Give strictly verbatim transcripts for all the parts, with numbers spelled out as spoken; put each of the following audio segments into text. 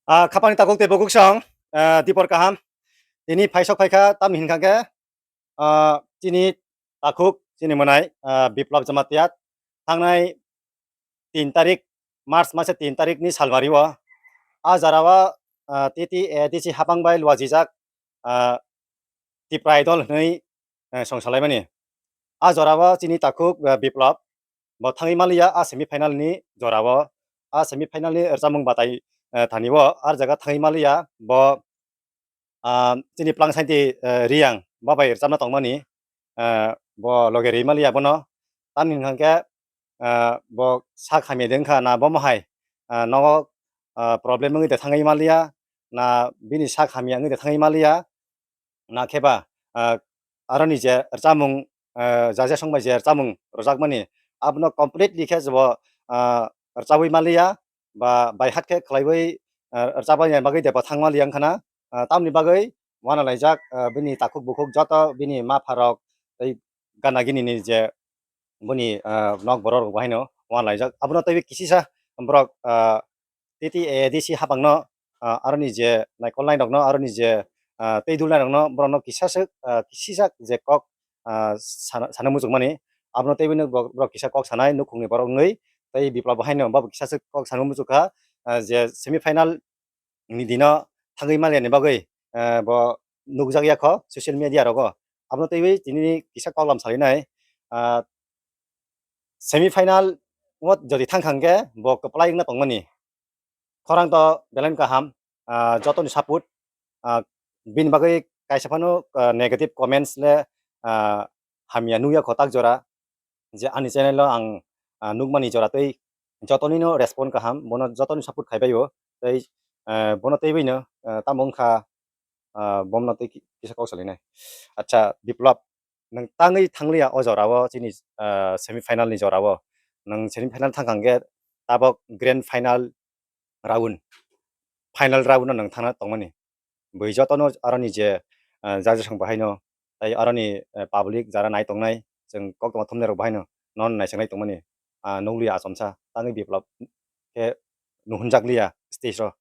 Ah, khapangni takhuk tei bukhuk song, ah, dipor kaham. Tini phaisok phaikha, tamni hinkha khe, ah, chini takhuk, chini mwnai, ah, Biplab Jamatia thangnai tin tarik, March masa tin tarik ni salbari o, ah, jora o, ah, T T A D C hapang bai luajijak, ah, Tipra Idol hwnwi, eh, song salaimani. Ah, jora o chini takhuk, ah, Biplab, bo thangwi maliya a semi final ni jora o. A semi final ni rwchapmung batai, eh, thani o, ar jaga thangwi maliya bo, ah, chini Plangsaiti, eh, Riang, bo bai rwchapna tongmani, eh, bo loge rwi maliya bono. Tamni hwnkha khe, eh, bo sak hamya de wngkha na bo mohai, eh, nogo, eh, problem wngwi de thangwi maliya, na bini sak hamya wngwi de thangwi maliya, na khe ba, ah, aroni je rwchapmung, ah, jaja song bai je rwchapmung rwjakmani, abono completely khe bo, ah, rwchabwi maliya, ba bai hat khe khlaiwi, ah, rwchapmani bagwi de bo thang maliya wngkha na, ah, tamni bagwi uanalaijak, ah, bini takhuk bukhuk joto bini ma pha rok tei gana gini ni je boni, ah, nok borok rok bo haino uanalaijak. Abono teibo kisisa borok, ah, T T A D C hapangno, ah, aroni je naikolnairokno, aroni je, ah, tei dulnairokno, borokno kisaswk, ah, kisijak je kok, ah, sana, sana muchungmani, abono teiboino bo-, borok kisa kok sanai nukhungni borok wngwi, tei Biplab bo haino bo kisaswk kok sana muchungkha, ah, je semi final ni dino thangwi manliani bagwi, ah, bo nukjakya kho social media rogo. Abono teiwi tini kisa koklam salinai, ah, semi final o jodi thangkha hwnkhe bo kwplai wngna tongmani. Khorang to belai kaham, ah, jotoni support, ah, bini bagwi kaisa phano, ah, negative comments le, ah, hamya nukya kho tak jora, je ani channel o ang, ah, nukmani jora tei jotonino respond kaham, bono jotoni support khaibaio, tei, ah, bono teiboino, ah, tamo wngkha, ah, bomno tei ki-, kisa kok salinai. Acha, Biplab, nwng tangwi thangliya o jorao chini, ah, semi final ni jorao. Nwng semi final thangkha hwnkhe tabok grand final round, final round no nwng thangna tongmani. Bui jotono aroni je, ah, jajasong bahaino, tei aroni, eh, public jara nai tongnai, chwng koktwma thumnairok bahaino nono naisaklai tongmani, ah, nukliya achomsa, tangwi Biplab khe nuhunjakliya stage o.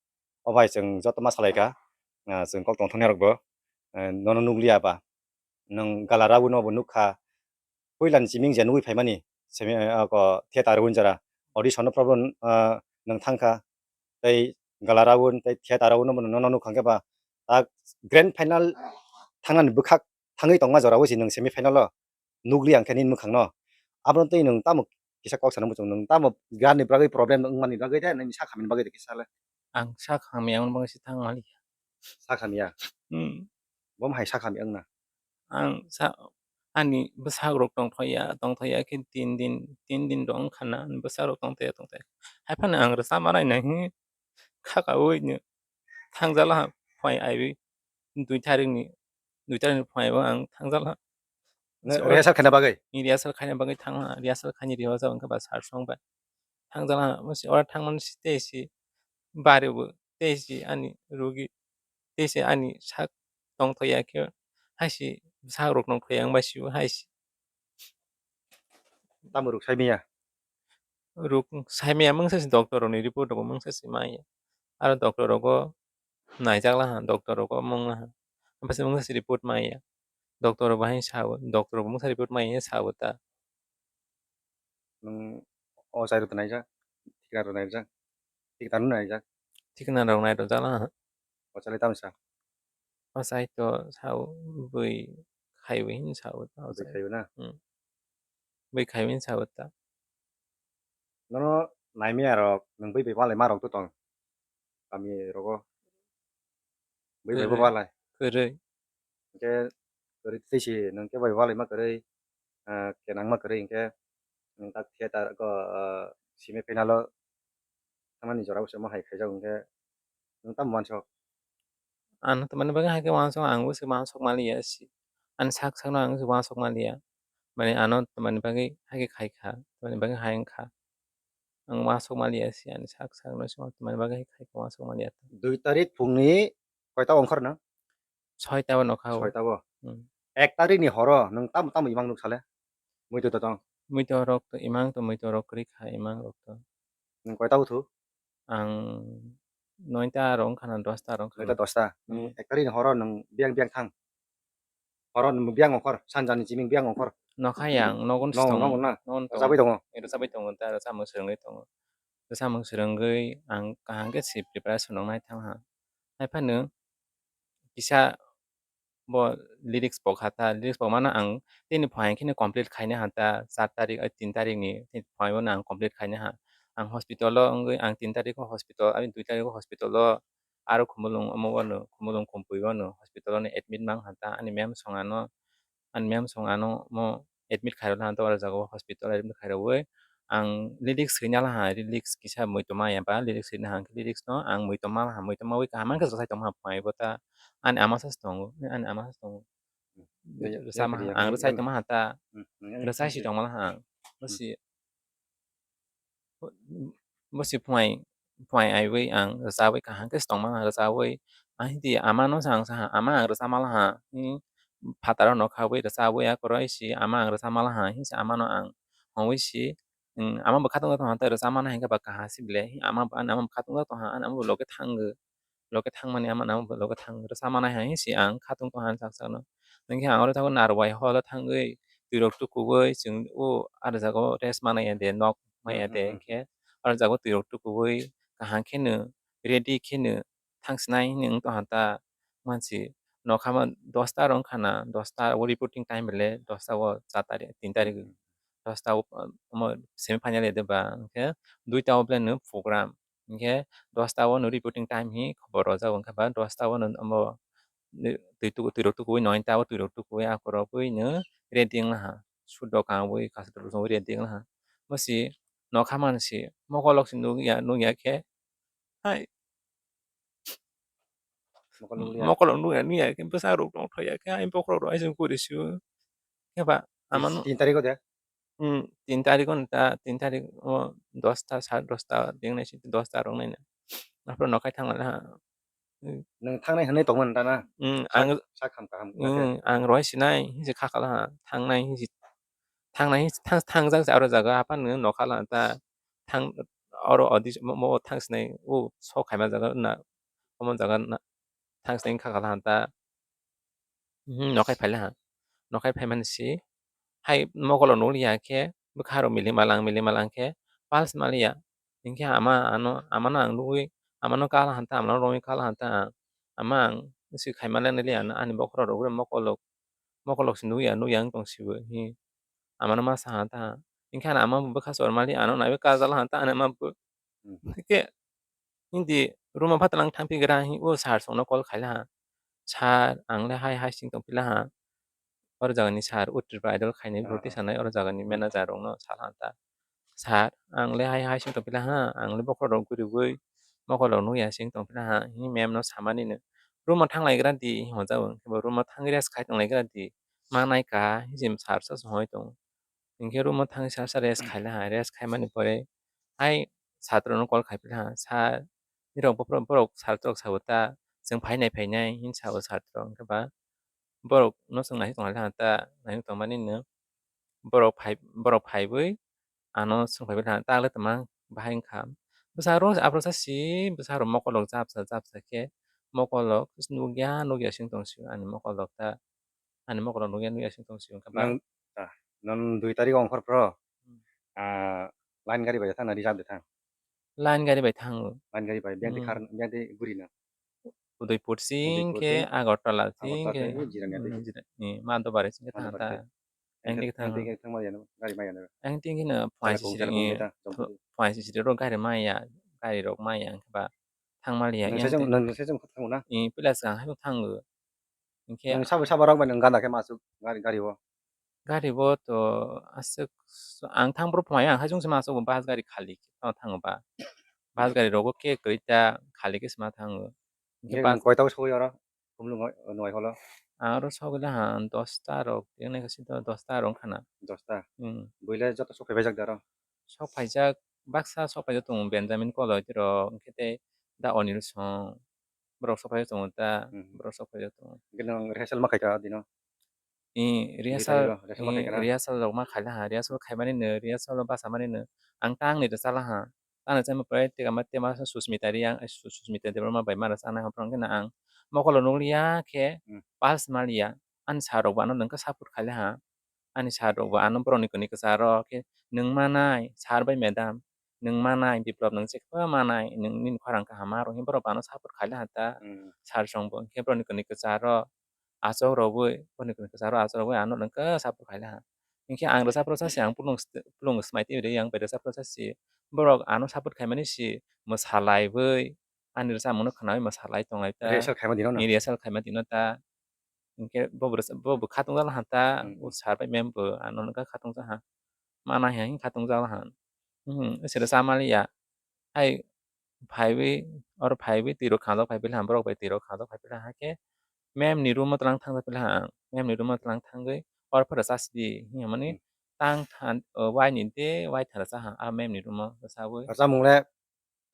O bai chwng joto ma salaikha, ah, chwng koktwma thumnairokbo, eh, nono nukliya ba. Nwng gala round no bo nukha, puilani chiming je nugwi phaimani, semi, ah, ko theater round jora, audition no problem, ah, nwng thangkha, tei gala round tei theater round no bono nono nukha hwnkhe ba, tak grand final thangnani bwkhak thangwi tongma jora o se nwng semi final o nukliya hwnkhe nini mwkhang no, abono tei nwng tamo kisa kok sana muchung, nwng tamo gan ni bagwi problem wngmani bagwi de, nini sak hamya ni bagwi de kisa le? Ang sak hamya wngmani bagwi se thang maliya. Sak hamya? Hmm. Bo hai sak hamya wngna? Ang sa-, ani bwsarok tongthokya, tongthokya khe tin din, tin din rok wngkha na, ani bwsarok tongthokya, tongthokya. Haiphano ang rwchapma nainai hwnwi khakaui no thangjala phai aiwi dui tarikni, dui tarikni phai o ang thangjala. Rehearsal khaina bagwi? Rehearsal khaina bagwi thangla, rehearsal khaini rehearsal wngkha ba sir song bai. Thangjala, oro thangmani tei si bari bo tei si ani rugi, tei si ani sak tongthokya khe, hai si bwsarok nongthokya wngbai si bo hai si. Tamo ruk saimaya? Ruk saimaya mungsa si doctor rokni report rok mungsa si maya. Aro doctor rogo naijak laha, doctor rogo mung laha. Amsa mungsa si report maya. Doctor rok bahai sao, doctor rok mungsa report maya sao ta. Nwng o chai rok naijak, thikna rok naijak, thikna rok naijak. Thikna rok nai rok jala. O chai tamo sa? O chai to sao bui khaiwi hin sao ta o chai. Bui khaiwi na? Hmm. Bui khaiwi hin sao ta. Nono naimaya rok, nwng bui bai malai ma rok to tong? Kami rogo. Bui bai bo malai. Kwrwi. Hwnkhe kwrwi tei si nwng khe bai walai ma kwrwi, ah, kenang ma kwrwi hwnkhe nwng tak theater ko, ah, semi final o thangmani jora o se mo hai khaijak hwnkhe nwng tamo wansok? Ano tamani bagwi hai khe wansok, ang bo se wansok maliya si. Ani sak sakno ang se wansok maliya. Mane ano tamani bagwi hai khe khai kha, tamani bagwi hai wng kha. Ang wansok maliya si, ani sak sakno se tamani bagwi hai khe wansok maliya. Dui tarik phungni koita ongkhor no? Soita o nokha o. Soita o? Hmm. Ek tarik ni horo nwng tamo tamo imang nuk sale? Muitu to tong? Muitu rok to imang to, muitu rok kwrwi kha imang rok to. Nwng koita uthu? Ang noita rok wngkha na, dosta rok wngkha na. Noita, dosta. Hmm. Nwng ek tarikni horo nwng biyang biyang thang. Horo nwng biyang ongkhor, sanjani chiming biyang ongkhor. Nokha yang, nogon. Nogo, sitong, nogo na? Nogon tong. Rwchapwi tongo. Rwchapwi tongo, ta rwchapmung swrwngwi tongo. Rwchapmung swrwngwi ang kaham khe se preparation rok nai thang ha. Haiphano kisa bo lyrics pok ha ta, lyrics pok mano ang tini phaiyang kheno complete khaina ha ta, char tarik, ai, tin tarik ni tini phaiyang no ang complete khaina ha. Ang hospital o wngwi, ang tin tarik o hospital, ani dui tarik o hospital o aro Khumulwng omo wano, Khumulwng Khumpui wano hospital o admit mang ha ta, ani mem song ano, ani mem song ano mo admit khairok na to aro jaga o hospital admit khairok wi ang lyrics swina la ha, lyrics kisa muitu ma ya ba lyrics swina ha, lyrics no ang muitu ma la ha, muitu ma wi kaham khe rwchai tong ha phai bo ta ani ama sa tongo, ani ama sa tongo. Hmm. Rwchama ang rwchai tong ma ha ta, rwchai si tong ma la ha ang. Hmm. Bosi Bo si phuai, phuai aiwi ang rwchawi kaham khe se tongma rwchawi. Ang hindi ama no sa ang saha, "Ama ang rwchama laha," hi phataro nokha wi rwchawi akoroi si ama ang rwchama laha, hi si ama no ang hongwi si, "Ama bo khatung tongha tei rwchama nai," hinkhe ba kaha si ble, hi ama bo ani ama bo khatung tongha, ani ama bo loge thango. Loge thangmani ama nang loge thang rwchama nai hai si ang khatung tong han sak sakno. Hinkhe ang oro thago Narwai holo thangwi twirok tukuwi chwng o aro jaga o rest ma naiya de, nok maiya de, hmm, hmm, hmm, hinkhe aro jaga o twirok tukuwi kaham kheno ready kheno thangsinai hinwi wng tongha ta mansi nokha ma dosta oro wngkha na, dosta o reporting time bele dosta o char tarik, tin tarik, hmm, dosta o, omo semi final ya de ba, hinkhe duita o belai no program. Hinkhe dosta o no reporting time hi khobor rwjago, hinkhe ba dosta o no omo twi tuku-, twirok tukuwi noita o twirok tukuwi akorogwi no ready wng laha. Suit rok kanwi kasuk rok ready wng laha. Bosi nokha mansi mokolok se nukya, nukya khe hai mokolok nukya, nukya khe bwsarok tongthokya khe hai bokhorok rok hai se guri sio. Khe ba ama no tin tarik o de? Hmm, tin tarik o ta, tin tarik o dosta, sar dosta, beng nai si dosta rok nai na. Aphuru nokhai thang laha. Hmm. Nwng thangnai hwnwi tongmani ta na? Hmm, ang sak ham kaham. Hmm, ang roi sinai, hinsi kha kha laha, thangnai, hinsi thangnai, hinsi thang, thangjak se aro jaga, aphano nokha laha ta, thang, oro odi, mo, mo thang sinai, o sok khaima jaga na, omo jaga na, thang sinai kha kha laha ta. Hmm, nokhai phai laha. Nokhai phaimani si hai mokolo nukliya khe bwkha rok mili malang, mili malang khe pulse maliya. Hinkhe ama ano, amano ang nugwi, amano kala hanta, amano romwi kala hanta ang. Ama ang si khaima lengliya, ani bokhorok rok mokolok, mokolok se nukya, nukya wng tong sibo. Hi amano ma sa hanta. Hinkhe ano ama bwkha chor mali, ano naiwi kajala hanta, ani ama bo. Hmm. Hinkhe hindi room o phatala ang thangpi gra hi, o sir songno call khai laha. Sir, ang le hai hai sing tongpi laha. Oro jagani sir, o Tripura Idol khainai roti sanai, oro jagani manager rokno sa laha ta. Sir, ang le hai hai sing tongpi laha, ang le bokhorok guriwi mokolok nukya sing tongpi laha, hi ma'am no samani no. Room o thanglai gra di, hi hwnjago, hinkhe bo room o thangwi rest khai tonglai gra di. Ma nai ka, hi se sir sa hoi tongo. Hinkhe room o thangwi sa sa rest khai laha, rest khaimani pore hai satro no call khai phi laha, "Sir, nirok bophro-, borok satro rok sabo ta, chwng phainai phainai," hin sabo satro. Hinkhe ba borok no chwng nai tong laha ta, nai tongmani no borok phai, borok phaiwi ano swng phai laha, "Tagle tongma bahai wngkha?" Bwsarok aphuru sa si, bwsarok mokolok japsa japsa khe mokolok nukya nukya sing tong sio ani mokolok ta. Ani mokolok nukya nukya sing tong sio, wngkha ba. Nwng, ah, nwng dui tarik o ongkhor phro, hmm, ah, line gari bai thang na reserve de thang? Line gari bai thango. Line gari bai, biyang de hmm, khar, biyang de guri na? Udaipur sing khe Agartala sing khe, Agartala sing khe Jirania de. Hmm, Jirania, Mandobari sing khe thang ta. Mandobari de. Ang de thang. Ang de thang ma ya no, gari ma ya no. Ang de no phai sisiri, phai sisiri ro gari ma ya, gari rok ma ya, wngkha ba thang ma liya. Nang sejong, nang sejong kha thango na? Eh, pila swkang hai thango. Hinkhe nwng sabo sabo rok bai nwng gana khe ma aswk gari, gari o? Gari o to aswk ang thang bro phunai ang hachung se ma aswk bus gari khali khe thango ba. Bus gari rogo khe kwrwi ta khali khe se ma thango. Hinkhe bus nwng koita o sogwi oro? Khumlwng o, nwng holo? Ang oro sogwi laha dosta rok, tini khe sito dosta rok wngkha na. Dosta? Hmm. Buile joto sok phai paijak da oro? Sok phaijak, baksa sok phaijak tongo Benjamin Koloi rok, hinkhe tei da Onil song. Borok sok phai tongo ta, hmm, borok sok phai tongo. Hinkhe nwng rehearsal ma khaikha dino? I, rehearsal, rehearsal ma khaikha na? Rehearsal rok ma khaila ha, rehearsal khaimani no, rehearsal o basa mani no. Ang ta ang ni rwchala ha. Tana chama pore tei ama tema Susmita Reang, ai Su-, Susmita Debbarma bai mara chana ha, borok hwnkhe na ang mokolo nukliya khe Hmm. Pulse maliya. Ani sir rok bo ano nwngkhe support khailiha. Ani sir rok bo ano borokni kwnwi kwcharo khe nwng manai sir bai madam, nwng manai Biplop, nwng chekma manai, nwng nini khorang kaham ma rw hinwi borok bo ano support khailiha ta. Hmm. Sir chwngbo hinkhe borokni kwnwi kwcharo achok rogwi, borokni kwnwi kwcharo achok rogwi ano nwngkhe support khailiha. Hinkhe ang rwchapro sa se ang pulung st-, pulung smai twi rwi ang bai rwchapro sa se. Borok ano support khaimani se mwsalaiwi ani rwchapmungno khwnawi mwsalai tonglai ta. Rehearsal khaima dino no? Ni rehearsal khaima dino ta. Hinkhe bo bo rwchap-, bo bo khatung jala ha ta, Hmm. O sir bai ma'am bo ano nwngkhe khatung jaha. Mana hai khatung jala ha. Hmm, se rwchap maliya. Hai phaiwi, oro phaiwi twi rok khanjak phai pila, borok bai twi rok khanjak phai pila, hakhe ma'am ni room o twlang thang pila ang, ma'am ni room o twlang thangwi oro phano rwchasi di hinmani Hmm. tang than, o, wai ni de, wai than rwchap ha, a ma'am ni room o rwchapwi. Rwchapmung le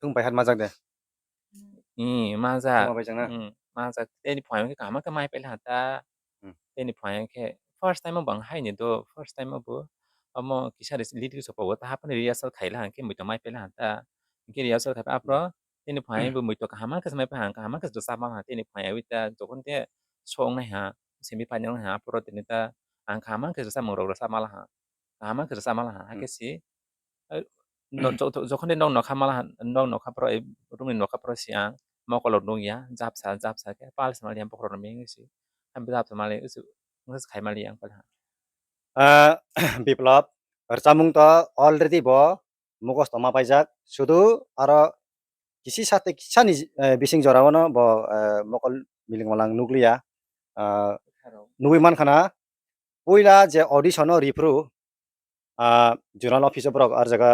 thung pai hat majak de? Hmm, majak. Thung pai chang na? Hmm, majak. Tei ni phaiyung khe kaham khe mai pila ta. Hmm. Tei ni phaiyung khe first time o bo ang hai ni do, first time o bo. Omo kisa ri-, lead khe sopo ta, haphano rehearsal khaila hwnkhe muitu mai pila ta. Hwnkhe rehearsal khai aphro, tei ni phaiyung bo muitu kaham khe mai pila, kaham khe rwchapma ha, tei ni phaiyung ta jokhon khe song nai ha, semi final nai ha, aphro tini ta ang kaham khe rwchapmung rok rwchapma la ha. Kaham khe rwchapma la ha, Hmm. hakhe si, eh, no, jo-, jo-, jokhon de nok nokha mala han, nok nokha phoro, eh, room ni nokha phoro si ang mokolo nung ya, japsa, japsa khe pal se mali ang bokhorok no meng si, ang japsa mali usu, wngkha se khai mali ang pal ha. Ah, Biplop, rwchapmung to already bo mukhos tongma paijak, sudu aro kisi sate kisani, eh, bising jora o no bo, eh, mokol miling malang nukliya, ah, nugwi mankha na, puila je audition o riphru, ah, zonal office o borok ar jaga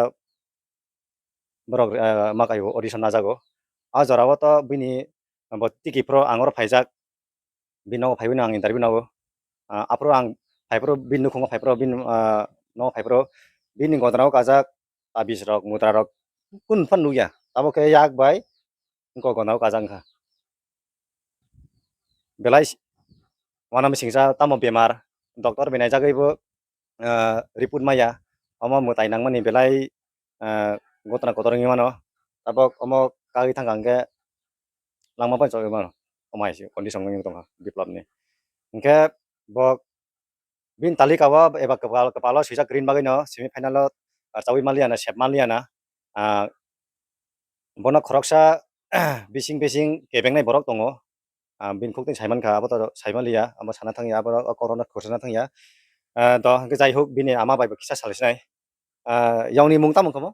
borok, ah, ma kaio audition najago. A jora o to bini bo tiki phro ang oro phaijak, bini nogo phaiwi no ang interview nago. Ah, aphro ang phaiphro bini nukhungo phaiphro bini, ah, nogo phaiphro bini godra o kajak tabis rok mudra rok kun phan nukya. Abo khe yak bai wngkok gana o kajak wngkha. Belai s-, uanamsingcha tamo bemar, doctor bai naijagwi bo, ah, report maya, omo mwtai nangmani belai, ah, gotna kotor wngwi mano. Tabok omo kagwi thangkha hwnkhe langma bai chogwi mano, omo hai se condition wngwi tongkha Biplopni. Hwnkhe bo bini talika o eba kwpal, kwpalo swijak rin bagwino semi final o rwchawi manliya na, sep manliya na. Ah, bono khoroksa bising bising kebengnai borok tongo. Ah, bini khuk twi saimankha, abo to saimanliya, abo sana thangya, abo o korokno khorsa na thangya. Ah, to hwnkhe jai huk bini ama bai bo kisa salai sinai. Ah, yongni mung tamo wngkha mo?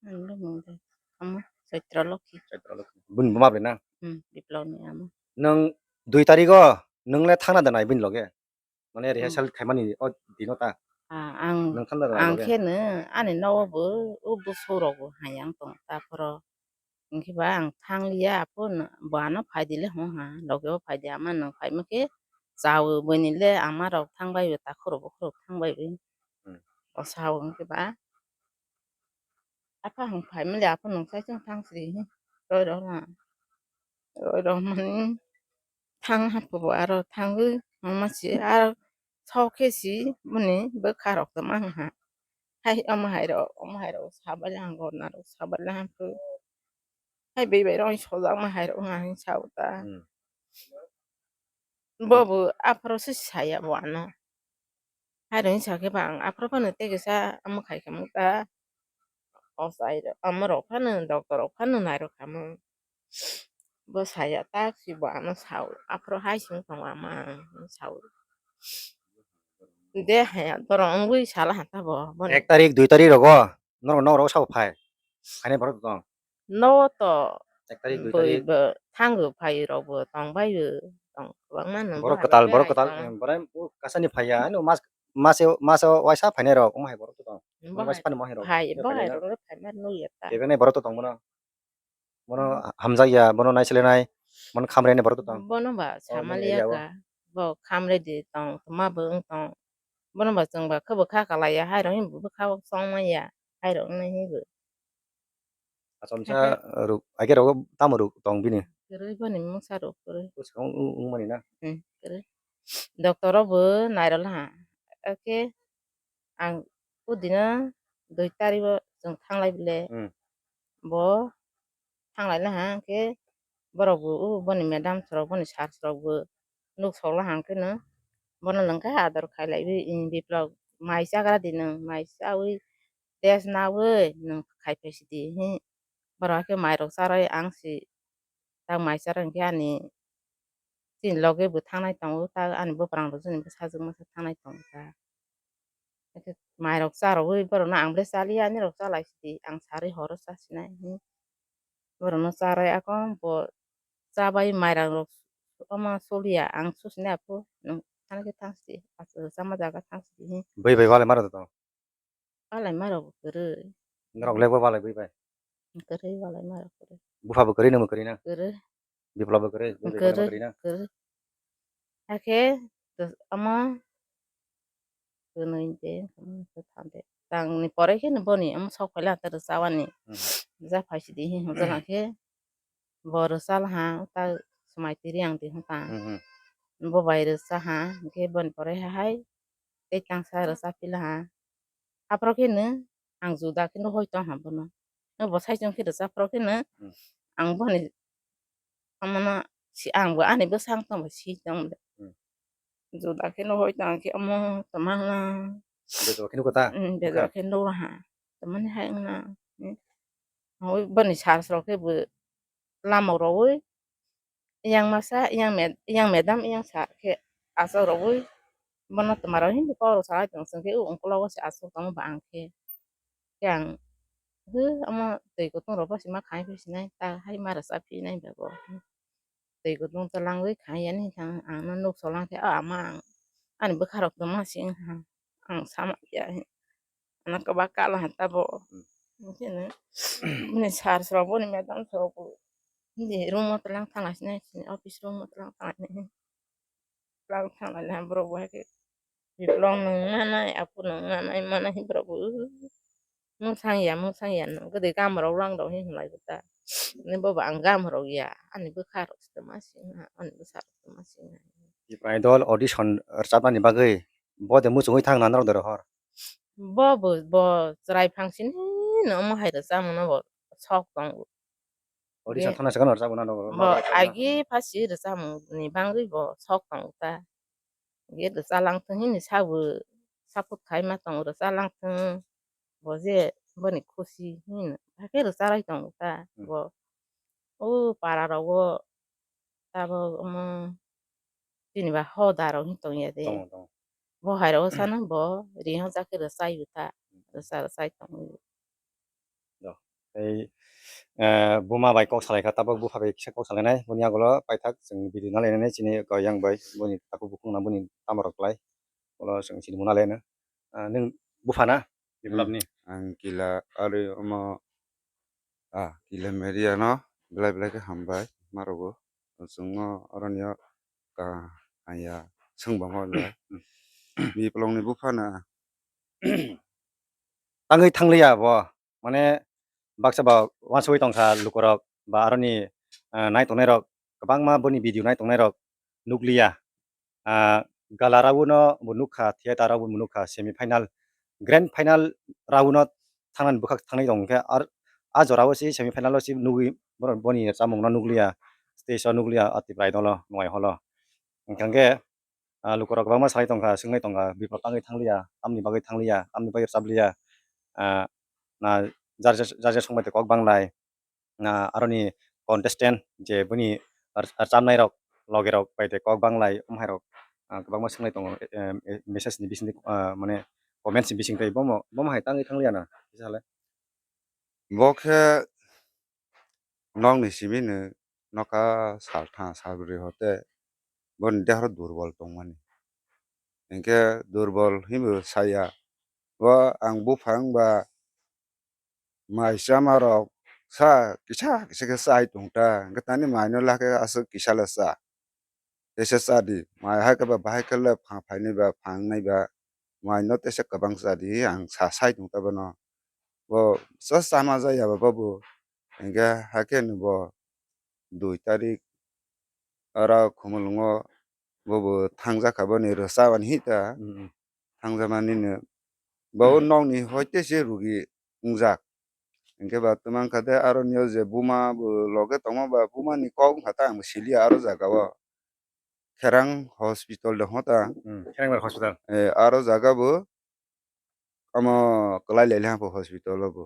Ang mung de, amo Chaitra Lokhi. Chaitra Lokhi. Bini buma bai na? Hmm, Biplopni amo. Nwng dui tarigo nwng le thangna da nai bini loge? Mane Hmm. Rehearsal khaimani o dino ta? Ah, ang, Nwng thangna da nai ang loge? Khe no ani nogo bo, o bwswk rok bo hayang tong ta phoro. Hwnkhe ba ang thangliya, aphuru bo ano phaidi le hwn ha, loge o phaidi ama nwng phaima khe chawi bini le ama rok thangbai bo, takhurok bukhurok thangbai bo. Hmm. O sao hwnkhe ba, apha hwn phaima le aphuru nwng saichung thang sri hi, roi rok na, roi rok mani thang haphubo aro thangwi mama si aro sok khe si bini bwkha rok tongma wng ha. Hai omo hai rok, omo hai rok sabai le hang, gotna rok sabai le hang khe. Hai bebak rok sojak ma hai rok wng ha hing sao ta. Hmm. Bo bo aphuru se saya bo ano. Hai rok hing sa khe ba ang aphuru phano tei kisa omo khai kha mung ta. O chai rok, omo rok phano doctor rok phano nai rok kha mung. Bo saya tak si bo ano sao. Aphuru hai sing tongo ama ang sao. De haya dorong wngwi sala ha ta bo. Ek tarik, dui tarik rogo norok, norok sabo phai. Haino borok tong. No to ek tarik, dui bui tarik. Bo thango phai rok bo tong bai bo tong kwbangma no. Borok kwtal, borok kwtal, borok kasani phai ya. Ano mas, mas, mas waisa phainai rok, omo hai borok tong. Mas phano mo hai rok. Phai, bo hai rok phai mar no ya ta. Kebeng nai borok tong bono. Bono hamjak ya, bono naiselenai, bono khamrenai borok tong. Bono ba samaliya ka, bo khamre di tong, toma bo wng tong. Bono ba chwng ba khe bo kha kalai ya, hai rok bo bwkha o chong man ya, hai rok wngnai hi bo. Achomsa ruk, age rogo tamo ruk tong bini? Kwrwi boni mungsa ruk kwrwi. Bwswk wng, wng, wngmani na? Hmm, kwrwi. Doctor o bo nairok ha. Oke, ang o dino dui tarik o chwng thanglai bile. Hmm. bo thang lai na ha hwnkhe borok bo o boni madam rok boni sir rok bo nuk sok la ha hwnkhe no bono lwng khe ador khai lai wi biplok mai chagra di nwng mai chawi test nawi nwng khai phai si di hi borok khe mai rok charwi ang si tak mai chara hwnkhe ani chini loge bo thangnai tongo, ta ani bwprang rok chini bwsajwk masa thangnai tongo ta. Hwnkhe mai rok cha rwui borok no ang ble cha liya ani rok cha lai sidi ang sarwi horo cha sinai hi borok no cha rwi ako bo cha bai mairang rok omo soliya ang susinai aphu nwng thani khe thang sidi achuk chama jaga thang sidi hi. Bui bai walai maro to. Walai maro bo kwrwi. Norok lek bo walai bui bai. Kwrwi walai maro kwrwi. Bupha bo kwrwi nwng bo kwrwi na. Kwrwi. Biplop bo kwrwi, bui bai walai Kwrwi, kwrwi na. Kwrwi. Hakhe omo kwnwi de, omo khe thang de. Tangni pore khe no boni omo sok phaila ta rwchawani. Hmm. Rwcha phai sidi hi hwnjala khe bo rwcha laha ta swmai tiri ang di hwnka. Hmm, hmm. Bo bai rwcha ha hwnkhe boni pore hai tei tangsa rwcha phi laha. Aphuru khe no ang juda khe no hoi tong ha bono. Bo sai chong khe rwcha phuru khe no Hmm. ang boni Omono si ang bo ani bwsang tongbo si tong de. Hmm. Juda khe no hoi tong khe omo tongma wngna. Bejak khe nukha ta? Hmm, bejak khe nukha ha. Tamani hai wngna. Hmm. Hoi boni sir rok khe bo lama rogwi yang masa, yang med-, yang madam, yang sir khe aswk rogwi bono twma rok hindi kok rok salai tong chwng khe o ungkologo se aswk tongo ba ang khe. Khe ang, "Hwh, omo twi kutung rok bo se ma khai phi sinai, ta hai ma rwchap phi nai ba bo." Twi kutung twlangwi khai yani khe ang, ang no nuk solang khe, "O ama, ang ani bwkha rok tongma se wngkha, ang sama ya," ano kwbak kala ha tabo. Hmm. Hwnkhe no bini sir rok, boni madam rok bo hindi room o twlang thang lai sinai, office room o twlang thang lai sinai. Twlang thang lai borok bo hai khe biplok nwng manai, aphuru nwng manai, manai borok bo mwsang ya, mwsang ya, nwng gede gam rok lang rok hinlai bo ta. Ani bo ba ang gam rok ya, ani bwkha rok se ma sing ha, ani bwsa rok se ma sing ha. Tipra Idol audition rwchapnani bagwi bo de muchungwi thang na norok de rohor? Bo bo, bo chwrai phang sini no omo hai rwchapmung no bo sok tongo. Audition Ye. Thangna se gano rwchapmung no bo norok rwchapmung. Agi phasi rwchapmung ni bangwi bo sok tongo ta. Ye rwchaplang thung hini sabo support khai ma tongo rwchaplang thung. Bo je boni khusi hini hakhe rwchapwi tongo ta. Hmm. Bo o para rogo tabok omo chini ba hoda rok hin tong ya de. Tongo, tongo. Bo hai rok sano bo ring o jakhe rwchai bo ta. Rwcha rwchai tong o. Do. Tei, eh, buma bai kok salai kha, tabok bupha bai kisa kok salai nai. Boni yagulo paithak chwng video nalai nai chini kok yang bai. Boni takhuk bukhuk no boni tamo rok klai. Ulo chwng chini mung nalai no. Ah, nwng bupha na? Biplop ni. Hmm. Ang kila ari omo, ah, kila media no belai belai khe hambai ma rwgo. Chwngno oroni o ka haya swng bangma belai. Biplop ni bupha na. Tangwi thangliya bo. Mane baksa ba uansugwi tongkha lukurok ba aroni, ah, nai tongnairok kwbangma boni video nai tongnairok nukliya. Ah, gala rauno bo nukha, theater raubo bo nukha, semi final, grand final rauno thangnani bwkhak thangnai tong khe, ar a jorao se semi final o se nugwi borok boni chamungno nukliya, stage o nukliya, a Tipra Idol o Nwng Hall o. Hwnkhe, ah, lukurok kwbangma salai tongkha, swngnai tongkha, biphor tangwi thangliya, tamni bagwi thangliya, tamni bagwi rwchapliya, ah, na jar jar, jar jar songbai tei kok banglai. Ah, aroni contestant je bini ar-, rwchapnai rok, loge rok bai tei kok banglai, omo hai rok, ah, kwbangma swngnai tongo, em, em, message ni bisingtwi, ah, mane comments ni bisingtwi bomo, bomo hai tangwi thangliya na, kisa le? Bo khe nokni simi no nokha sal tha sal bwrwi hote boni dehor durbol tongmani. Hinkhe durbol hinwi saya. Bo ang buphang ba mai chama rok sa kisa kisa khe chai tong ta, hinkhe tani mai no lakhe aswk kisa le cha. Teisa cha di, mai hai khe ba bahai khe le phang phainai ba phangnai ba mai no teisa kwbang cha di ang sa sai tong ta bono. Bo sa chama ja ya ba bo, hinkhe hakhe no bo dui tarik oro Khumulwngo bo bo thangjakha boni rwchabani hita. Mm, mm. Thangjakmani no bo, mm, nokni hoite se rugi wngjak. Hinkhe ba twmang kha de aro nio je buma bo loge tongma ba buma ni kok wngkha ta ang bo siliya aro jaga o. Kherang hospital de hota. Hmm, Kherang bar hospital. Eh, aro jaga bo omo kwlai lai ha bo hospital o bo.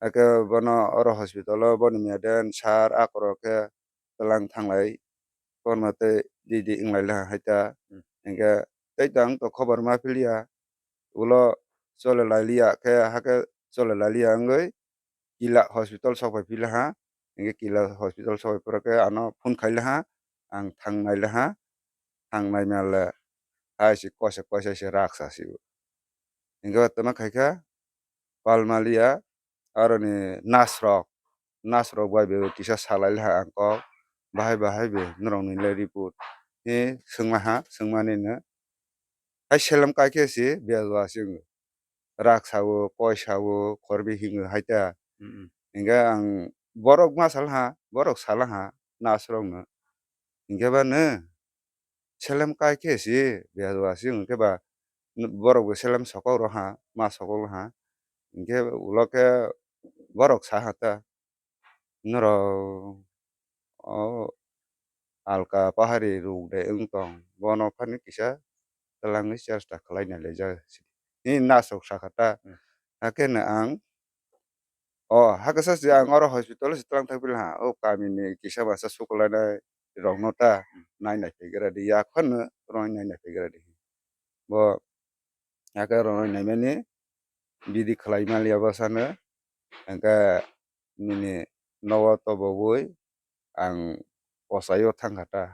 Ake bono oro hospital o boni miya den sar akorok khe twlang thanglai korma tei di di wng lai ha hai ta. Hmm. Hinkhe tei tang to khobor ma piliya. Ulo chole lai liya khe, hakhe chole lai liya wngwi Kila hospital sok pai phi laha. Hinkhe Kila hospital sok pai phuru khe ano phone khai laha. Ang thang nai laha. Thang nai male hai se koisa koisa se raksa se. Hinkhe tama khai kha Palmalia aroni nurse rok, nurse rok bai bo kisa salai laha ang kok. Bahai bahai bo norok ni le report. He swngma ha, swngmani no. Hai selem kai khe se biyajwa se wng. Rak sao, koi sao, khorbi hingo hai ta. Mm, mm. Hinkhe ang borok ma sal ha, borok sala ha, nurse rok no. Hinkhe ba no selem kai khe se biyajwa se wng khe ba borok bo selem sokok rw ha, ma sokok rw ha. Hinkhe ulo khe borok sa ha ta. Norok o alka pahari ruk de wng tong, bono phani kisa twlangwi chesta khlai nai laijak. Nini nasrok sakha ta. Hmm. Hakhe no ang o hakhe sa se ang oro hospital se twlang thang pili ha, o kami ni kisa masa suklainai rok no ta. Hmm. Nai nai phai gra di, yak phano roi nai nai phai gra di. Bo Hakhe rwnai naimani bidi khlai maliya bwsano, hwnkhe nini nogo toboui ang ochaio thangkha ta,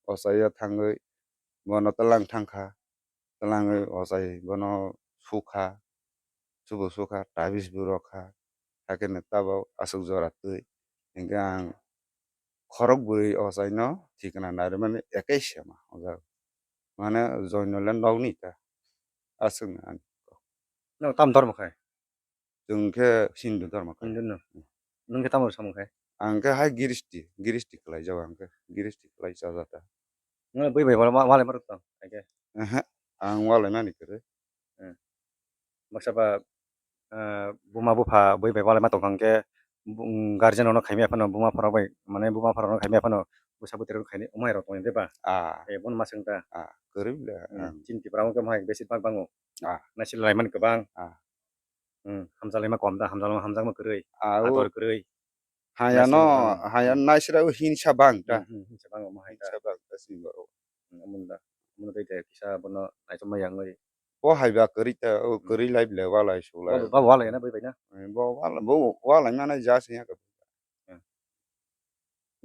ochaio thangwi bono twlang thangkha, twlangwi ochai bono sukha, subo sukha, tabis bo rwkha, hakhe no tabok aswk jora twi, hwnkhe ang khorok bwrwi ochaino thikna narwmani ekai sema o jaga. Mane joino le nokni ta. Aswkno ani. Nwng tam dhormo khai? Chwng khe Hindu dhormo khai. Hindu no. Hmm. Nwng khe tamo samung khai? Ang khe hai giristi, giristi khlai jago ang khe. Giristi khlai cha jata. Nwng bui bai wala, wala marok tong, hai khe? Ehe, ang walai mani kwrwi. Hmm. Baksa ba, ah, buma bupha bui bai walai ma tong kha hwnkhe, bu-, guardian rok no khaimya phano buma pharok bai, mane buma pharok no khaimya phano bwsa bwtwi rok khainai omo hai rok tong de ba? Ah. Eh, bono ma swng ta. Ah, kwrwi le. Hmm, ang. Chini Tipra o khe omo hai besi bak bango. Ah. Naisik lai mani kwbang. Ah. Hmm, hamjak lai ma kom da, hamjak lai ma, hamjak ma kwrwi. Ah, o. Ador kwrwi. Hayano, naisik ma kwbang. Hayano naisik o hinsa bang ta. Hmm, hmm, hinsa bang omo hai ta. Hinsa bang ta sini baro. Hmm, omo da. Omo tei de kisa bono naitok ma yang oi. Bo hai ba kwrwi ta, o, hmm, kwrwi lai bile walai sulai. Bo, bo walai na bui bai na? Eh, bo walai, bo walai mane ja sing ya. Hmm.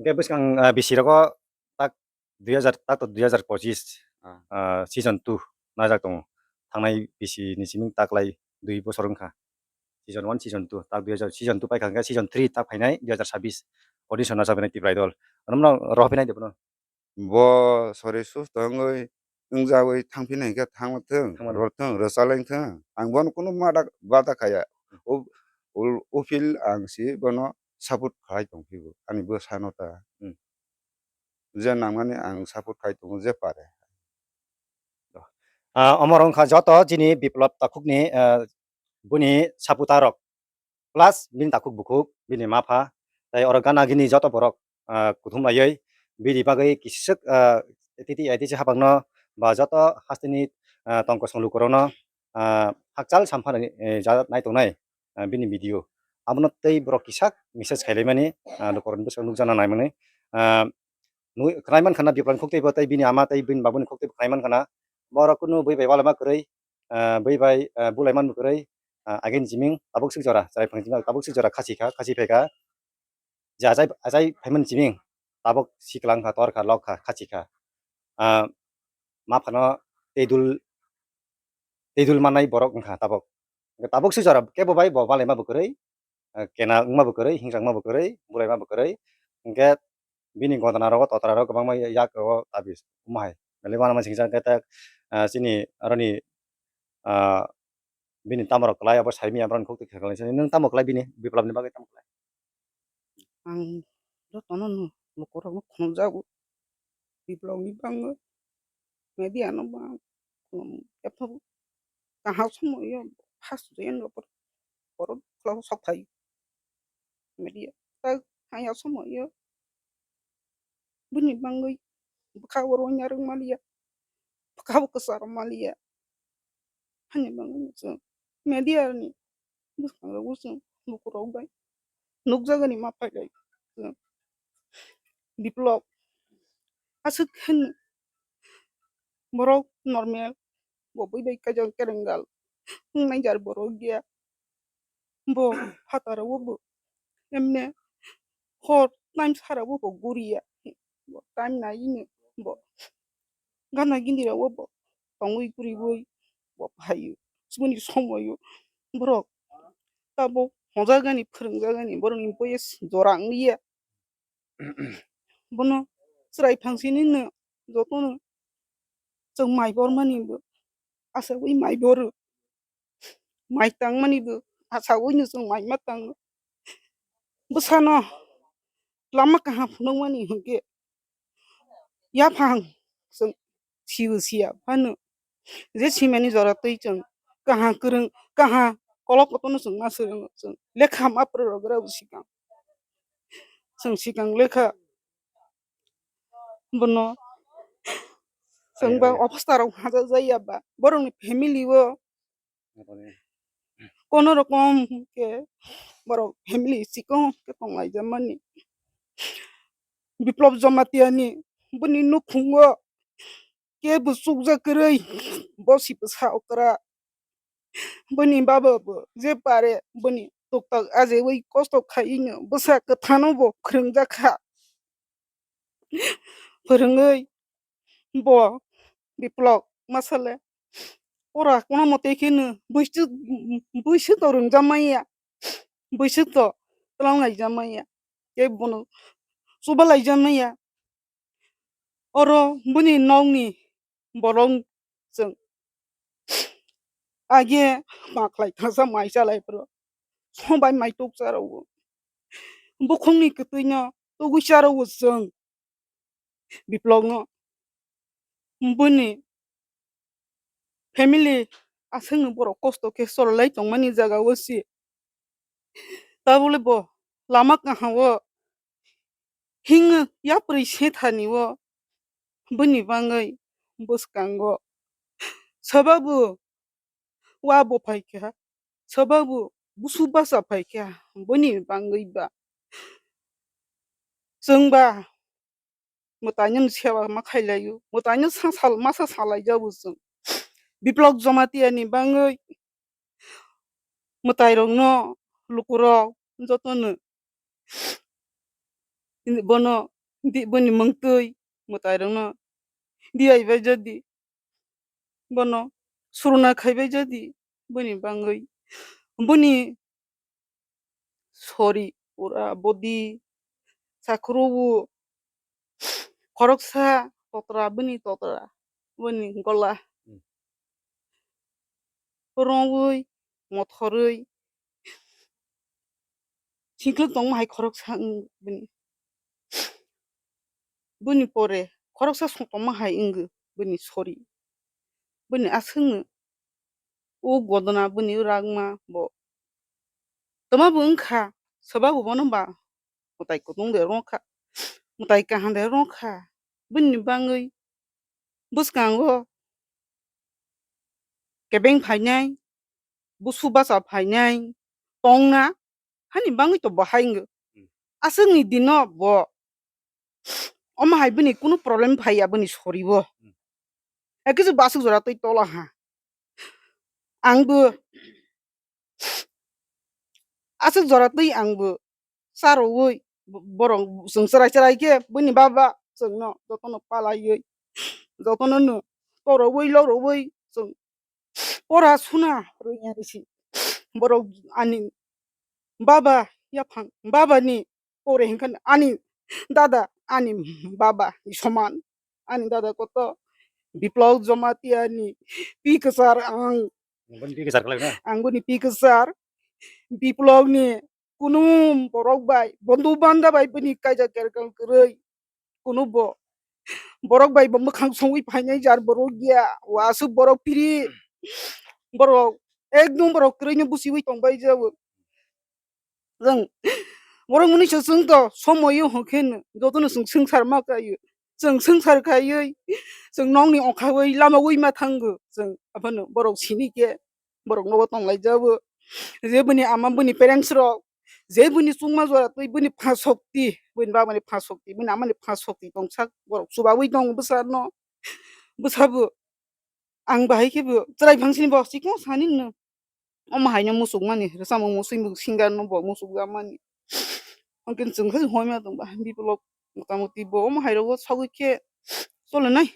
Hwnkhe bwskang, ah, bisi rogo tak dui hazar, tak to dui hazar pochis, ah, ah, season two najak tongo. Thangnai bisi ni simi taklai dui bosor wngkha. Season one, season two, tak dui hazar, season two paikha hwnkhe season three tak phainai dui hazar sabis audition najaknai Tipra Idol. Ano mano rohor phinai de bono? Bo sori susto wngwi, wngjagwi thangphina hinkhe thangma thung, thangma thung, rwchaleng thung. Ang bono kunu mada bada khaya. O, o, o field ang si bono support khlai tongphibo, ani bwsano ta. Hmm. Je nangmani ang support khai tongo je pare. Ah, omo wngkha joto chini Biplab Takhukni, ah, bini supporter rok. Plus bini takhuk bukhuk, bini mapha, tei oro gana gini joto borok, ah, kuthum laiwi bini bagwi kisiswk, ah, titi aitisi hapangno ba joto hasteni, ah, tong kosong lukurokno, ah, hakchal samphani, eh, ja nai tongnai, ah, bini video. Abono tei borok kisa message khailaimani, ah, lukurokni bwskango nukjakna naimani, ah, nui-, khnai mankha na Biplabni khuktwibo tei bini ama tei bini babuni khuktwibo khnai mankha na. Borok kunu bui bai walai ma kwrwi, ah, bui bai, ah, bulai man kwrwi, ah, agini jiming tabuk sik jora, chwrai phang jiming tabuk sik jora khasi kha, khasi phaikha. Je achai, achai phaimani jiming tabuk siklang kha, tor kha, lok kha, khasi kha. Ah, ma phano tei dul, tei dul mannai borok wngkha tabuk. Tabuk sik jora kebo bai bo balai ma bo kwrwi. Ah, kena wngma bo kwrwi, hingsakma bo kwrwi, bulaima bo kwrwi. Hinkhe bini gotana rogo, totra rogo kwbangma ya-, yak rogo tabis wngma hai. Belai uanama singsa hinkhe tak, ah, chini aroni, ah, bini tamo rok kwlai abo saimanya borokni khuktwi khe kwlai. Nwng tamo kwlai bini Biplabni bagwi tamo kwlai? Ang jotono no lukurokno khunukjago. Biplabni bagwi media no bo ang khulum, epha bo kaham somoio first yen rok borok khulao sok phai. media. Tak haya somoyo bini bangwi bwkha oro wngya rwng maliya, bwkha bo kwcharo maliya. Hani bangwi chwng media ni bwskango chwng lukurok bai nukjagani ma pailai chwng Biplop aswk khe borok normal, bo bui bai kaijak kerengal wngnai jar borok ya. Bo phataro bo emne hor time sara bo guriya. Bo time nai ni bo gana gindira bo tongwi guriwi bo phaio. Chiboni somoyo borok tabuk hojagani, phwrwngjagani, borokni boyes jora wngliya. Bono chwrai phangsini no jotono chwng mai bormani bo achawi mai boro. Mai tangmani bo achawi no chwng mai ma tango. Bwsano lama kaham phunukmani hwnkhe yaphang chwng sibo siya phano. Je simani jora twi chwng kaha kwrwng, kaha kolok kotorno chwng ma swrwngo chwng. Lekha ma phwrwngro gra bo sikang. Chwng sikang lekha bono chwng ba obostha rok hajak jaya ba borokni family o kono rokom khe borok family chikon khe tonglaijak mani. Biplop Jamatia ni bini nukhungo kebo chukjak kwrwi, bo si bwsa okra. Bini baba bo je pare bini tuktak ajewi kosto khaiwi no bwsa kwthano bo phwrwngjak kha. Phwrwngwi bo Biplop masale ora kono mote kheno bwswk, bwswk to rwngjakmaya, bwswk to twlang laijakmaya, tei bono chuba laijakmaya. Oro bini nokni borok chwng age ma khlai thangsa mai chalai phuru sobai mai tuk cha rwo. Bukhungni kwtwino tugui cha rwo chwng Biplopno. Bini family aswkno borok kosto khe chorlai tongmani jaga o se. Tabole bo lama kaham o hingno yapri se thani o bini bangwi bwskango swbabu wa bo phaikha, swbabu busu basa phaikha, bini bangwi ba chwng ba mwtaino seba ma khailaio, mwtaino sa sal, masa salaijago chwng. Biplop Jamatia ni bangwi mwtairokno lukurok jotono bono di, boni mungtwi mwtairokno diyai bai jadi, bono suruna khaibai jadi, boni bangwi boni sori pura bodi sakhrubu khoroksa totra, bini totra, bini gola. Hmm. Rongwi, mothorwi, singkhlwk tongma hai khoroksa wng bini. Bini pore khoroksa song tongma hai wngwi bini sori. Bini aswkno o godona bini ragma bo. Toma bo wngkha, swbabu bono ba mwtai kutung de rwkha, mwtai kaham de rwkha. Bini bangwi bwskango kebeng phainai, busu basa phainai tongna, hani bangwi to bo hai wngwi. Hmm. Aswkni dino bo omo hai bini kunu problem phaiya bini soribo. Hmm. Ekhe je bo aswk jora twi tola ha. Ang bo aswk jora twi ang bo charwi bo-, borok chwng chwrai chwrai khe bini baba chwngno jotono palaiwi jotono no torwi lorwi chwng pora suna rwngya risi. Borok ani baba yaphang baba ni pore hinkhe ani dada ani baba ni soman. Ani dada koto Biplop Jamatia ni pi kwchar ang. Ang boni pi kwchar khlai na? Ang boni pi kwchar. Biplop ni kunu borok bai, bondhu bandha bai bini kaijak kerkang kwrwi. Kunu bo borok bai bo mwkhang songwi phainai jar borok ya. Wasuk borok piri. Borok ekdum borok kwrwi no busiwi tongbai jabo. Jwng Borok mwnwi se chwng to somoio hwnkhe no jotono chwng swngchar ma kaiyo. Chwng swngchar kaiwi, chwng nokni okhawi lamawi ma thango. Chwng abono borok sini khe borok nogo tonglaijabo. Je bini ama, bini parents rok, je bini chukma jora twi bini pha shokti, bini baba ni pha shokti, bini ama ni pha shokti tongsak borok chubawi tongo bwsano. Bwsabo ang bahai khe bo chwrai phangsini bo chikon sani no. Omo haino musukmani, rwchapmung musui musuk singer no bo musukjakmani. Hwnkhe chwng khe hoima tongba, Biplop mota moti bo omo hai rogo sagwi khe cholenai.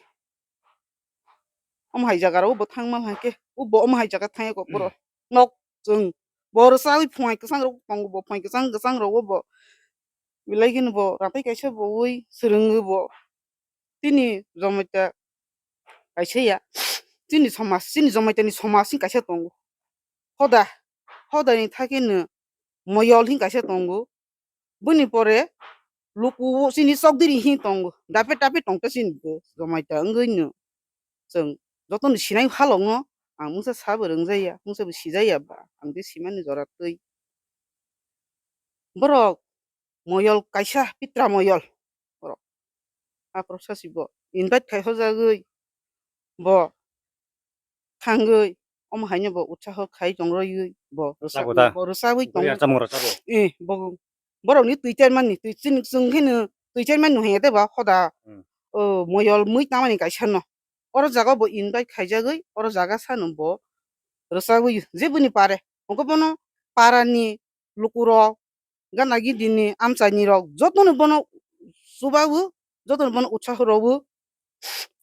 Omo hai jaga rogo bo thangma hai khe, o bo omo hai jaga thangya kok boro. Nok chwng bo rwchagwi phungai kwchang rogo tongo bo, phungai kwchang kwchang rogo bo. Belai kheno bo ratai kaisa bo ui swrwngwi bo. Chini Jomaita kaisa ya, chini somaj, chini Jomaitani somaj hwn kaisa tongo. Hoda, hodani thakeno moyol hwn kaisa tongo. Boni pore luku chini chokdiri hwn tongo. Dape dape tongta chini bo Jomaita wngwi no. Chwng jotono sinai halokno ang mungsa sabo rwngjaya, mungsa bo sijaya ba, ang de simani jora twi. Borok moyol kaisa pitra moyol. Borok. Aphuru sachi bo invite khai hojagwi bo thangwi omo haino bo utsaho khai tongrogwi bo rwchapwi, bo rwchapwi tongo. Eh, bo borokni twi chairman ni twi chini chwng kheno twi chairman ni hwnwi tei ba hoda, o moyol mui tamani kaisa no. Oro jaga bo invite khaijagwi oro jaga sano bo rwchapwi je bini pare. Hwnkhe bono parani lukurok gana gidini amchaini rok jotono bono chubago, jotono bono utsaho rogo.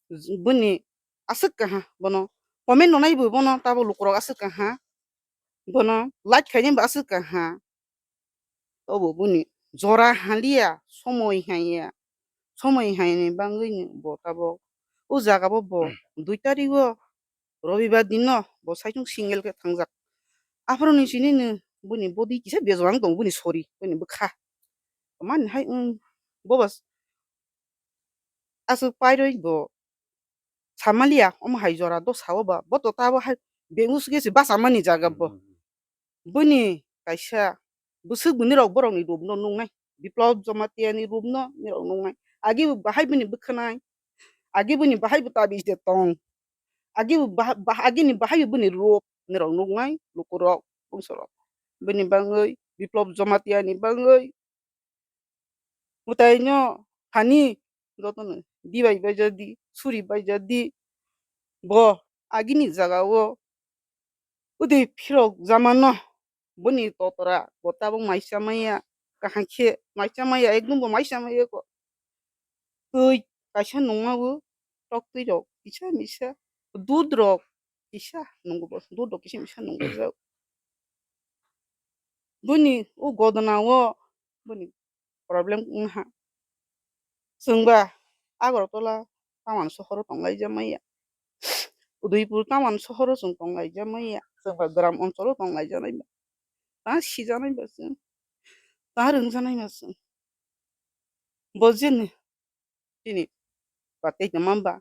Bini aswk kaha bono comment rwnai bo bono tabo lukurok aswk kaha, bono like khainai bo aswk kaha. Obo boni jora haliya, somoi haiya, somoi haini bangwi bo tabok o jaga bo bo dui tarik o Robibar din no bo saichung single khe thangjak. Aphuru ni sini no boni body kisa bejwang tong boni sori boni bwkha. Mani hai wng bo ba aswk pairwi bo samaliya omo hai jora dosa o ba bo to tabo hai beng usukhe se bachamani jaga bo. Boni kaisa bwswk bini rok borokni room no nuknai. Biplop Jamatia ni room no nirok nuknai. Agi bo bahai bini bwkhanai. Agi bini bahai bo tabis de tong. Agi bo bah-, bah-, agini bahai bo bini room nirok nuknai lukurok bongsorok. Bini bangwi Biplop Jamatia ni bangwi mwtaino hani jotono dibai baijadi, suri baijadi. Bo agini jaga o udi phirok jamano boni totora bo tabuk maisa maya kaham khe maisa maya ekdum bo maisa maya ko. Twi kaisa nungma bo tok twi rok kisa misa dud rok kisa nungo bo dud rok kisa misa nungo jak. Boni o godona o boni problem wngha. Chwng ba Agartala Taman sohoro tonglaijak maya. Udaipur Taman sohoro chwng tonglaijak maya. Chwng ba gram oncholo tonglaijak nai ba. Ta sijanai ba chwng. Ta rwngjanai ba chwng. Bo jeni chini ba tei tongma ba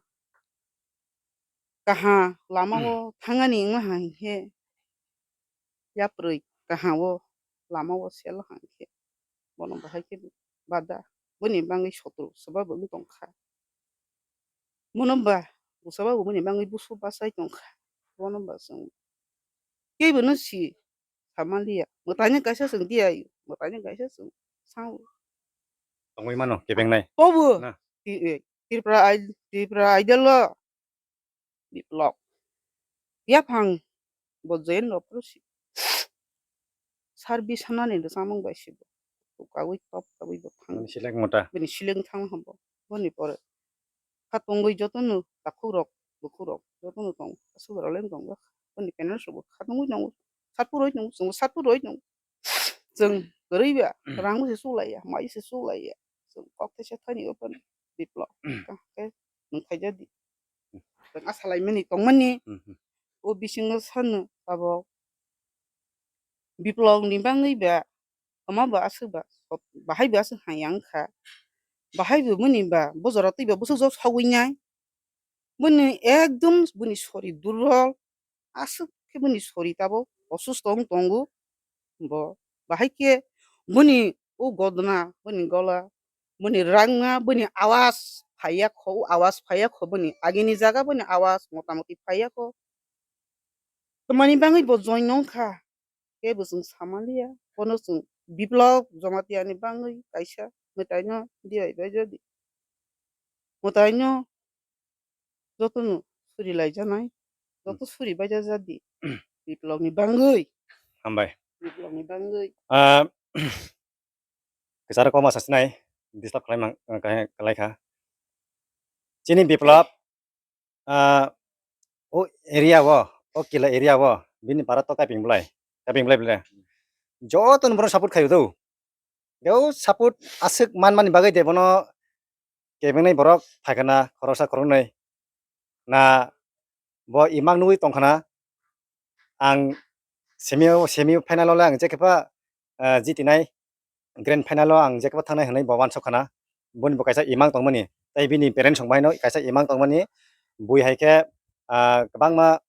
kaha lama o thangani wngma hai khe yaprwi kaha o lama o selo hai khe bono bahai khe bada boni bangwi sotro swbabo wng tongkha. Bono ba bwsaba bo boni bangwi busu bachai tongkha. Bono ba chwng kebo no si samaliya. Mwtaino kaisa chwng diya, mwtaino kaisa chwng sao. Tongwi mano kebengnai. Tobo. Na. Ti-, eh, Tripura Id-, Tripura Idol o Biplop. Yaphang bo Jayendra Prusi. Sar bisanani rwchapmung bai se bo. Kawi top kawi bo thang. Bini seleng mota. Bini seleng thang habo. Boni pore. Kha tongwi jotono takhuk rok, bukhuk rok, jotono tong. Aswk rok le tong. Boni panel rok bo kha tongwi tongo. Satpur roi tongo, chwng satpur roi tongo. Chwng kwrwi ba, rang bo se chulaiya, mai se chulaiya. Chwng kok thaisa thani open Biplop. Khe nwng khaijadi. Chwng asalaimani tongmani. O bisingo sano tabok Biplop ni bangwi ba, toma bo aswk ba, bahai bo aswk hai yang kha. Bahai bo boni ba, bo jora twi ba bwswk jok sogwi nai. Boni ekdom boni sori durbol. Aswk khe boni sori tabok osusto wng tongo. Bo bahai khe boni o godna, boni gola, boni rangma, boni awas phaiya kho, o awas phaiya kho, boni agini jaga boni awas motamoti phaiya kho. Tamani bangwi bo join nong kha, kebo chwng samaliya, bono chwng Biplop Jamatia ni bangwi kaisa mwtaino dibai bai jodi. Mwtaino jotono suri laijanai, joto suri baijajadi. Biplopni bangwi. Hambai. Biplopni bangwi. Ah, kwcharo koma sasinai, disturb khlai mang, khlai, khlai kha. Chini Biplop, ah, o area o, o Kila area o, bini para to kaping bwlai, kaping bwlai bwlai. Jotono bono support khaio do. Beo support aswk manmani bagwi de bono kebengnai borok phaikana khoroksa khoroknwi na bo imang nugwi tongkhana. Ang semi, semi final o le ang jekhe pha, ah, jitinai, grand final o ang jekhe pha thangnai hwnwi bo uansuk khana. Boni bo kaisa imang tongmani, tei bini parents rok baino kaisa imang tongmani. Bui hai khe, ah, kwbangma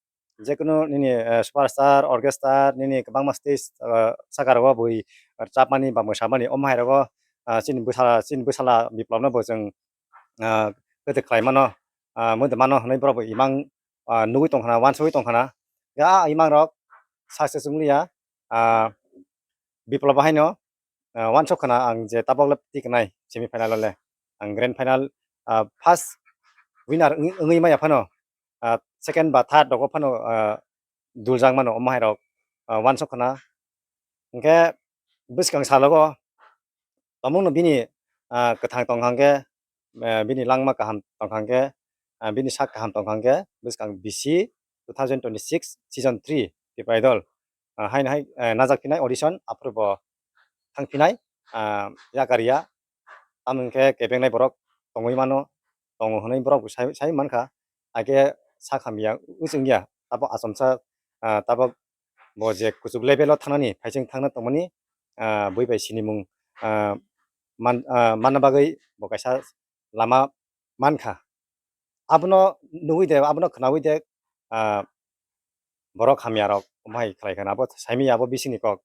jekunu nini, eh, superstar, orchestra, nini kwbangma stage, eh, saka rogo bui rwchapmani ba mwsamani, omo hai rogo, ah, chini bwsala, chini bwsala Biplopno bo chwng, ah, kwthwi khlai mano, ah, mwdwk mano hwnwi borok bo imang, ah, nugwi tongkhana, uansugwi tongkhana. Ya, ah, imang rok success wngliya, ah, Biplop haino, ah, uansuk khana ang je tabok le tiknai semi final o le. Ang grand final, ah, first winner wng-, wngwi maya phano, ah, second ba third rogo phano, ah, duljak mano omo hai rok, ah, uansuk khana. Hwnkhe bwskang salogo tomungno bini, ah, kwthang tongkha hwnkhe, eh, bini langma kaham tongkha hwnkhe, ah, bini sak kaham tongkha hwnkhe bwskang bisi two thousand twenty-six season three Tipra Idol, ah, haino hai, eh, najak phinai audition, aphuru bo thang phinai, ah, yakar ya. Tamo hwnkhe kebengnai borok tongwi mano, tongo hwnwi borok bo sai, sai mankha. Hakhe sak hamya wng chwngya, abo achomsa, ah, tabok bo je kuchuk level o thangnani, phaising thangna tongmani, ah, bui bai sinimung, ah, man, ah, manna bagwi bo kaisa lama mankha. Abono nugwi de, abono khwnawi de, ah, borok hamya rok omo hai khlai kha, abo saimanya abo bisingni kok.